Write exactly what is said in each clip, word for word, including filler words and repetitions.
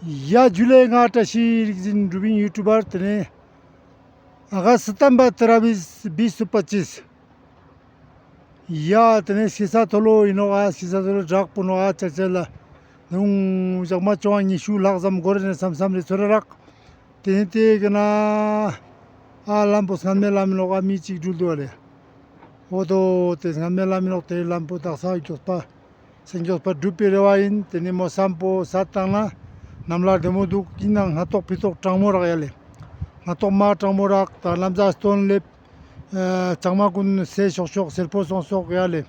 ཡ་ཇུ་ལེ། ང་བཀྲ་ཤིས་རིག་འཛིན་དྲུག་པིན་ཡུ་ཊུབ་པར། དེ་ནས་ཨ་ག་སི་ཏམ་བ་ཏི་ར་བིས་བིས་སུ་པ་ཅིས། ཡ་དེ་ནས་སྐྱེས་ས་ཐོ་ལོ་ཡིན་ནོག། ཨ་སྐྱེས་ས་ཐོ་ལོ་དྲག་པོ་ནོག། ཨ་ཅག་ཅག་ལ་ནུང་ཞག་མ་བཅོ་ལྔ་ཉི་ཤུ་ལྷག་ཙམ་འགོར་ནས་སམ་སམ་རེ་ཚོར་རག། དེ་ནས་དེ་གི་ན་ཨ་ལམ་པོ་སྔན་མའི་ལམ་ཡིན་ནོག། ཨ་མི་གཅིག་འགྲུལ་འདུག་ཨ་ལེ། འོ་དོ་དེ་སྔན་མའི་ལམ་ཡིན་ནོག། དེ་ལམ་པོ་དག་ས་མགྱོགས་པ་སེམས་མགྱོགས་པ་འགྲུབ་པའི་རེ་བ་ཡིན། དེ་ནས་མོ་སམ་པོ་ས་བཏང་ན་ནམ་ལ་བདེ་མོ་འདུག། ཡིན་ནའང་སྣ་ཐོག་ཕི་ཐོག་གྲང་མོ་རག་ཡ་ལེ། སྣ་ཐོག་མ་གྲང་མོ་རག། ད་ལམ་ཟ་སྟོན་ལེབ་ཨ་གཙང་མ་ཀུན་སེ་ཤོག་ཤོག་སེར་པོ་སོང་སོག་ཡ་ལེ།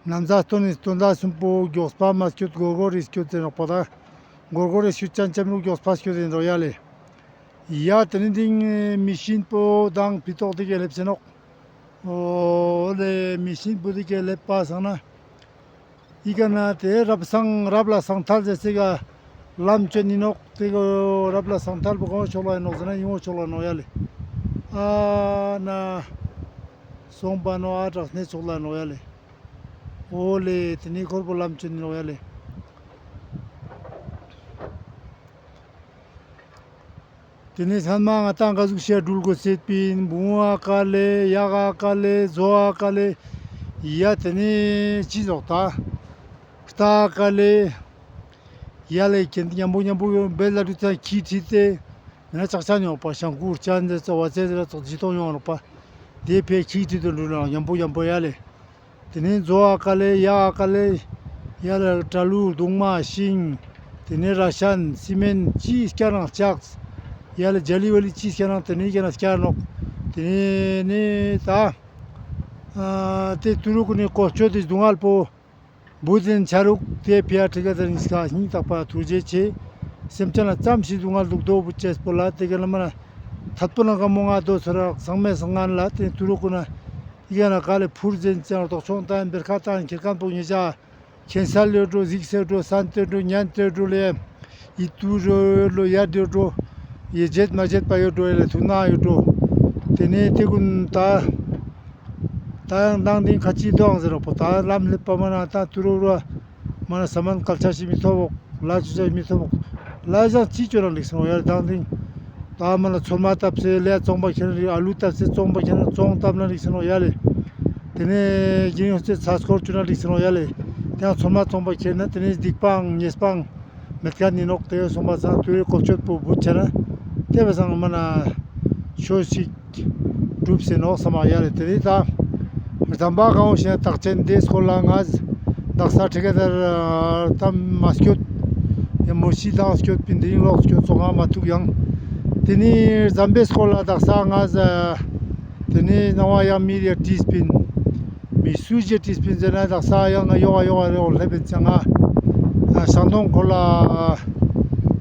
ལམ་ཟ་སྟོན་ནི་སྟོན་ཟ་སུམ་པོ་མགྱོགས་པ་མ་སྐྱོད། གོར་གོར་རེ་སྐྱོད་ཟེར་ནོག་པ། ད་གོར་གོར་རེ་སྐྱོད་ཅན་ཅམ་རུ་མགྱོགས་པ་སྐྱོད་ཟེར་ནོག་ཡ་ལེ། ཡ་དེ་ནི་དིང་མི་ཤིན་པོ་དང་ཕི་ཐོག་དེ་གའི་ལེབ་ཟེར་ནོག། འོ་ལེ་མི་ཤིན་པོ་དེ་གའི་ལེབ་པ་སང་ན་ཨི་ཀ་ན་དེ་རབ་སང་རབ་ལ་སང་ཐལ་ཟེར་སེ་ག་ལམ་ཅན་ཡིན་ནོག། དེ་གོ་རབ་ལ་སང་ཐལ་པོ་གང་ཕྱོགས་ལ་ཡིན་ནོག་ཟེར་ན་ཡིན་འོ་ཕྱོགས་ལ་ནོག་ཡ་ལེ། ཨ་ན་སོང་པ་ནོག། ཨ་དྲག་སྣེ་ཕྱོགས་ལ་ནོག་ཡ་ལེ། འོ་ལེ་དེ་ནི་ཁོར་པོ་ལམ་ཅན་ཡིན་ནོག་ཡ་ལེ། དེ་ནས་སྔན་མ་ང་ཏང་ག་ཟུག་ཤེས་འགྲུལ་དགོས་སེད་པིན། བུང་བ་ཀ་ལེ་ཡག་ག་ཀ་ལེ་ཟོ་བ་ཀ་ལེ། ཡ་དེ་ནས་ཅི་ཟོག་ད་རྟ་ཀ་ལེ། ཡ་ལེ་ཁྱེད་མཉམ་པོ་མཉམ་པོ་བེལ་ལ་འགྲུལ་ཚང་ཁྱི་ཁྲིད་དེ་མེ་ན་ཅག་ཅག་ཡོང་པ་ཤང་ཀུར་ཅན་ཟེར་ཚོ་བ་ཚེ་ཟེར་ཚོ་ཇི་ཏོང་ཡོང་རོགས་པ། དེ་ཕེ་ཁྱི་ཁྲིད་དུ་འགྲུལ་ལ་མཉམ་པོ་མཉམ་པོ་ཡ་ལེ། དེ་ནས་ཟོ་བ་ཀ་ལེ་ཡག་ག་ཀ་ལེ། ཡ་ལེ་དྲ་ལུ་གདུང་མ་ཤིང་། དེ་ནས་ར་ཤན་སི་མེན་ཅི་སྐྱ་རང་ལྕགས། ཡ་ལེ་ཇ་ལི་ཝ་ལི་ཅི་སྐྱ་རང་དེ་ནས་སྐྱ་རང་སྐྱ་ནོག། དེ་ནས་ནི་ད་ཨ་དེ་ཏུ་རུ་ཀུ་ནི་ཀོ་ཅོ་དེ་སྡུག་བསྔལ་པོ། བུ་ཟེན་ཆ་རུག་དེ་ཕི་ཡ་ཁྲི་ཀ་དར་ཉིས་ཀ་སྙིང་ཐག་པ་ཐུགས་རྗེ་ཆེ། སེམས་ཅན་ལ་ཙམ་ཞིག་སྡུག་བསྔལ་འདུག་དོ་བུ་ཅེས་པོ་ལ་དེ་ག་ལ་མ་ན་ཐད་པོ་ན་ག་མོ་ང་དོ་ཚོར་རག་སང་མེ་སང་ངན་ལ་དེ་ཏུ་རུ་ཀུ་ན་ཡི་ག་ན་ག་ལེ་ཕུར་ཟེན་ཅང་རྡོག་ཆོང་ཏང་བེར་ཁ་ཏང་ཁྱེར་ཁན་པོ་ཉེ་ཆ་ཁྱེན་སལ་ཡོད་འགྲོ་གཟིགས་སེ་འགྲོ་སན་ཏེ་འགྲོ་ཉན་ཏེ་འགྲོ་ལེ། ཡི་ཏུ་རོ་ལོ་ཡར་དེ་འགྲོ། ཡི་རྗེད་མ་རྗེད་པ་ཡོད་འགྲོ་ཡ་ལེ་ཐུག་ན་ཡོད་འགྲོ། དེ་ནས་དེ་ཀུན་ད་ད་ཡང་དང་དེ་ཁ་ཅིག་དོང་ཟེར་རོགས་པོ་ད་ལམ་ལེབ་པ་མ་ན་ད་ཏུ་རུ་རོ་མ་ན་ས་མན་སྐལ་ཆ་ཞིག་མི་ཐོབ་བོག་ལ་ཆུ་ཆ་ཞིག་མི་ཐོབ་བོག་ལ་ཞང་ཅི་ཅོ་ན་ལིག་སོང་ཡ་དང་དེ་ད་མ་ན་ཚོད་མ་བཏབ་སེ་ལས་བཙོང་པ་ཁྱེར་ན་ཨ་ལུ་བཏབ་སེ་བཙོང་པ་ཁྱེར་ན་བཙོང་བཏབ་ན་ལིག་སོང་ཡ་ལེ། དེ་ནས་རྒྱུན་ཡོང་སེ་ཚ་སྐོར་ཅོ་ན་ལིག་སོང་ཡ་ལེ། དེ་ཡང་ཚོད་མ་བཙོང་པ་ཁྱེར་ན་དེ་ནས་སྡིག་པའང་ཉེས་པའང་མེད་ཁན་ནི་ནོག། དེ་སོང་པ་སང་ཏུ་རུ་ཀོ་ཅོ་པོ་བུ་ཆ་ན་དེ་བས་སང་མ་ན་ཆོས་ཤིག་སྒྲུབ་སེ་ནོག་སམ་ཡ་ལེ། དེ་རིང་ད་ཟམ་པ་གང་བོ་ཞིག་ན་རྟགས་ཅན་དེ་སྐོར་ལ་ང་དག་ས་ཁྲི་ཀ་དར་ད་མ་སྐྱོད་ཡ་མོ་ཤི་དང་སྐྱོད་པིན། དེ་རིང་ལོག་སྐྱོད་ཚོགས་ང་མ་ཐུག་ཡང་དེ་ནི་ཟམ་པའི་སྐོར་ལ་དག་ས་ང་དེ་ནི་སྣང་བ་ཡང་མི་རེ་བྲིས་པིན། མི་སུ་ཞིག་བྲིས་པིན་ཟེར་ན་དག་ས་ཡང་ང་ཡོག་ཡོག་རེ་འོ་ལེ་པིན་ཚེ་ང་ཨ་ཞང་སྟོང་ཁོ་ལ་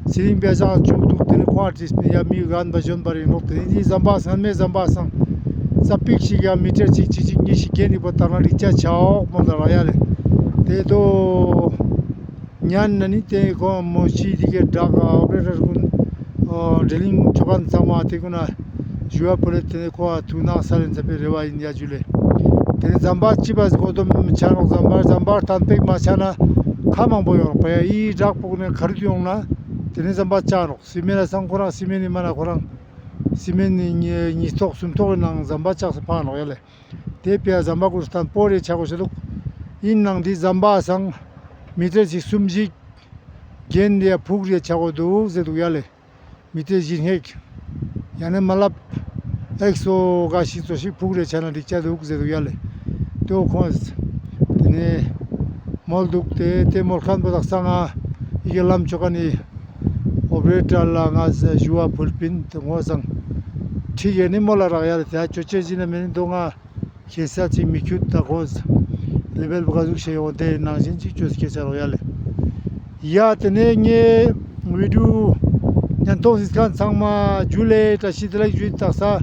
ཚེ་རིང་པའི་ཞང་བཅུག་འདུག། དེ་ནི་ཁོང་བྲིས་པིན་ཡ་མི་རྒན་པ་གཞོན་པ་རིང་ལོག་དེ་ནི་ཟམ་པ་སྔན་མའི་ཟམ་པ་སང་ཙ་པིག་ཞིག་ཡ་མི་ཏྲེ་ཅིག་ཅིག་ཅིག་གཉིས་ཤིག་གན་ནི་པོ་ལྟར་ན་རིག་ཆ་ཆའོག་མོ་ལ་ར་ཡ་ལེ། དེ་དོ་ཉན་ན་ནི་དེ་ཁོང་མོ་ཤི་དེ་གའི་བྲག་ཨ་བྲེ་ར་ཀུན་འདྲེ་གླིང་ཆོ་ག་ཚང་མ་དེ་ཀུན་ན་ཞུ་བ་ཕུལ་ལེ། དེ་ནས་ཁོ་ཐུག་ན་ས་ལེན་ཚ་པའི་རེ་བ་ཡིན་ཡ་ཇུ་ལེ། དེ་ནས་ཟམ་པ་ཅི་བ་གོ་དོམ་ཆ་ནོག། ཟམ་པ་ཟམ་པ་ཐན་པེག་མ་ཆ་ན་ཁ་མང་པོ་ཡོང་རོགས་པ་ཡ་ཨི་བྲག་པོ་ནས་ཁ་རུ་ཡོང་ན་དེ་ནས་ཟམ་པ་ཆ་ནོག། སི་མེན་ལ་སང་ཁོ་རང་སི་མེན་ནི་མ་ན་ཁོ་རང་སི་མེན་ནི་ཉིས་ཐོག་སུམ་ཐོག་གི་ནང་ཟམ་པ་ཆགས་སེ་ཕང་ནོག་ཡ་ལེ། དེ་པེ་ཡ་ཟམ་པ་ཀུར་སྟན་པོ་རེ་ཆ་གོ་ཤ་འདུག། ཡིན་ནང་དེ་ཟམ་པ་སང་མི་ཏྲེ་ཞིག་སུམ་ཞིག་གན་དེ་ཡ་ཕུག་རེ་ཆ་གོ་འདུག་ཟེར་འདུག་ཡ་ལེ། མི་ཏྲེ་ཞིག་ཧེག་ཡང་ན་མ་ལབ་ཨེག་སོ་ག་ཞིག་ཙོ་ཞིག་ཕུག་རེ་ཆ་ན་འགྲིག་ཆ་འདུག་ཟེར་འདུག་ཡ་ལེ། དེ་འོ་ཁོང་དེ་ནས་མོལ་འདུག། དེ་དེ་མོལ་ཁན་པོ་དག་ས་ང་ཡི་གེ་ལམ་ཆོ་ག་ནི་ཨོ་པ་རེ་ཊར་ལ་ང་ཞུ་བ་ཕུལ་པིན། དེ་ངོ་སང་ཁྲི་གེ་ནི་མོལ་ལ་རག་ཡ་ལེ། དེ་ཨ་ཅོ་ཅེ་ཟིན་ན་མེ་ནི་དོ་ང་ཁྱེད་ས་ཅིག་མི་ཁྱུད་ད་གོ་ལེ་བེལ་བ་ག་ཟུག་ཤེས་ཡོང་དེ་ནང་བཞིན་ཅིག་ཅོས་ཁྱེད་ས་རོ་ཡ་ལེ། ཡ་དེ་ནས་ངའི་བི་ཌིའོ་ཉན་ཐོང་ཞིག་ཁན་ཚང་མ་ཇུ་ལེ་བཀྲ་ཤིས་བདེ་ལེགས་ཞུ་དག་ས།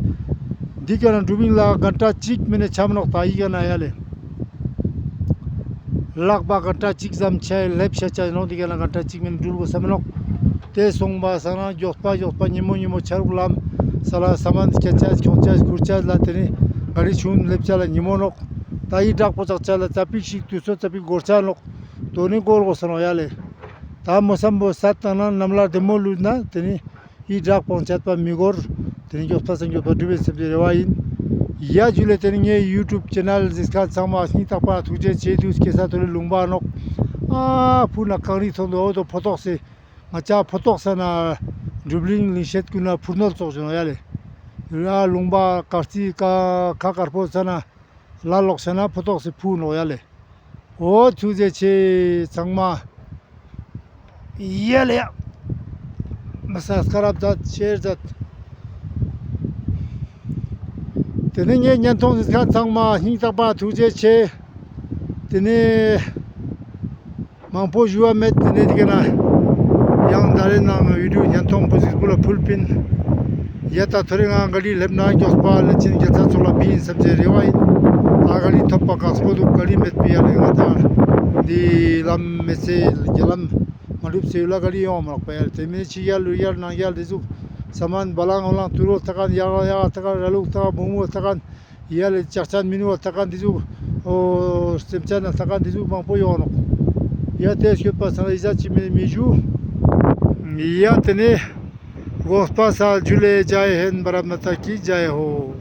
འདི་ག་ན་འགྲུབ་ཡིན་ལ་གན་ཊ་གཅིག་མེ་ནས་ཆམ་ནོག་ད་ཡི་ག་ན་ཡ་ལེ། ལག་པ་གན་ཊ་གཅིག་ཙམ་ཆ་ལེབ་ཤ་ཆ་ནོག། འདི་ག་ན་གན་ཊ་གཅིག་མེ་ནས་འགྲུལ་གོ་ས་མེ་ནོག། དེ་སོང་པ་སང་ན་མགྱོགས་པ་མགྱོགས་པ་ཉི་མོ་ཉི་མོ་ཆ་རུག་ལམ་ས་ལ་ས་མན་སྐྱ་ཆ་ཁྱོང་ཆ་ཁུར་ཆ་ལ་དེ་ནི་ག་རི་ཆུན་ལེབ་ཆ་ལ་ཉི་མོ་ནོག། ད་ཡི་བྲག་པོ་ཙག་ཆ་ལ་ཙ་པིག་ཞིག་དུས་ཚོད་ཙ་པིག་འགོར་ཆ་ནོག། དོ་ནི་འགོར་གོ་ས་ནོག་ཡ་ལེ། ད་མོ་སམ་བོ་སད་ཏང་ན་ནམ་ལ་དེ་མོ་ལུས་ན་དེ་ནི་ཡི་དྲག་པོ་ཆད་པ་མི་གོར། དེ་ནི་མགྱོགས་པ་སང་མགྱོགས་པ་འགྲུབ་པའི་སེམས་ཀྱི་རེ་བ་ཡིན། ཡ་ཇུ་ལེ། དེ་ནི་ངའི་ཡུ་ཊུབ་ཅེ་ནལ་གཟིགས་མཁན་ཚང་མ་སྙིང་ཐག་པ་ཐུགས་རྗེ་ཆེ། དུས་སྐྱེ་ས་ཐོ་རེ་ལུང་པ་ནོག། ཨ་ཕུ་ན་གངས་རི་ཐོག་ཏུ་འོ་དོ་ཕོ་ཏོག་སེ། ང་ཅག་ཕོ་ཏོག་ས་ན་སྒྲུབ་གླིང་ལིང་ཤེད་ཀུན་ན་ཕུར་ནོལ་ཙོགས་ཞིག་ནོག་ཡ་ལེ། ཡ་ལུང་པ་དཀར་རྩི་ཀ་ཁ་དཀར་པོ་ས་ན་ལ་ལོག་ས་ན་ཕོ་ཏོག་སེ་ཕུ་ནོག་ཡ་ལེ། འོ་ཐུགས་རྗེ་ཆེ་ཚང་མ། ཡ་ལེ་ཡ། མ་ས་སྐར་རབ་མཛད་ཤེར་མཛད། དེ་ནས་ངའི་བརྙན་ཐུང་གཟིགས་མཁན་ཚང་མ་སྙིང་ཐག་པ་ཐུགས་རྗེ་ཆེ། དེ་ནས་མང་པོ་ཞུ་བ་མེད། དེ་ནས་དེ་ག་ན་ཡང་ད་རེས་ནང་བི་ཌིའོ་བརྙན་ཐུང་པོ་གཟིགས་པོ་ལ་ཕུལ་པིན། ཡ་ད་ཐོ་རེ་ང་ག་ལི་སླེབས་ན་མགྱོགས་པ་ལེ་ཅིན་རྒྱལ་ས་ཚོགས་ལ་བིན་སམ་ཅེ་རེ་བ་ཡིན། ད་ག་ལི་ཐོབ་པ་ཁག་པོ་འདུག། ག་ལི་མེད་པི་ཡ་ལེ། ང་ད་འདི་ལམ་མེད་སེ་རྒྱ་ལམ་མ་འགྲུབ་སེ་ཡུལ་ལ་ག་ལི་ཡོང་མ་རག་པ་ཡ་ལེ། དེ་མིན་ཕྱི་རྒྱལ་ལུ་རྒྱལ་ནང་རྒྱལ་དེ་ཟུག་ས་མན་བ་ལང་འོ་ལང་ཏུ་རོ་ཐ་ཀན་ཡ་ཡ་ཐ་ཀན་ར་ལུག་ཐ་ཀན་བུ་མོ་ཐ་ཀན་ཡ་ལེ་ཅག་ཅན་མིན་བ་ཐ་ཀན་དེ་ཟུག་འོ་སེམས་ཅན་ན་ཐ་ཀན་དེ་ཟུག་མང་པོ་ཡོང་ནོག། ཡ་དེ་སྐྱོད་པ་ས་ན་ཡི་ཟ་ཅི་མེད་མི་ཞུ། ཡ་དེ་ནས་དགོངས་པ་ས་ཇུ་ལེ། ཇའི་ཧིན་བྷ་རད་མ་ཏ་ཀི་ཇའི་ཧོ།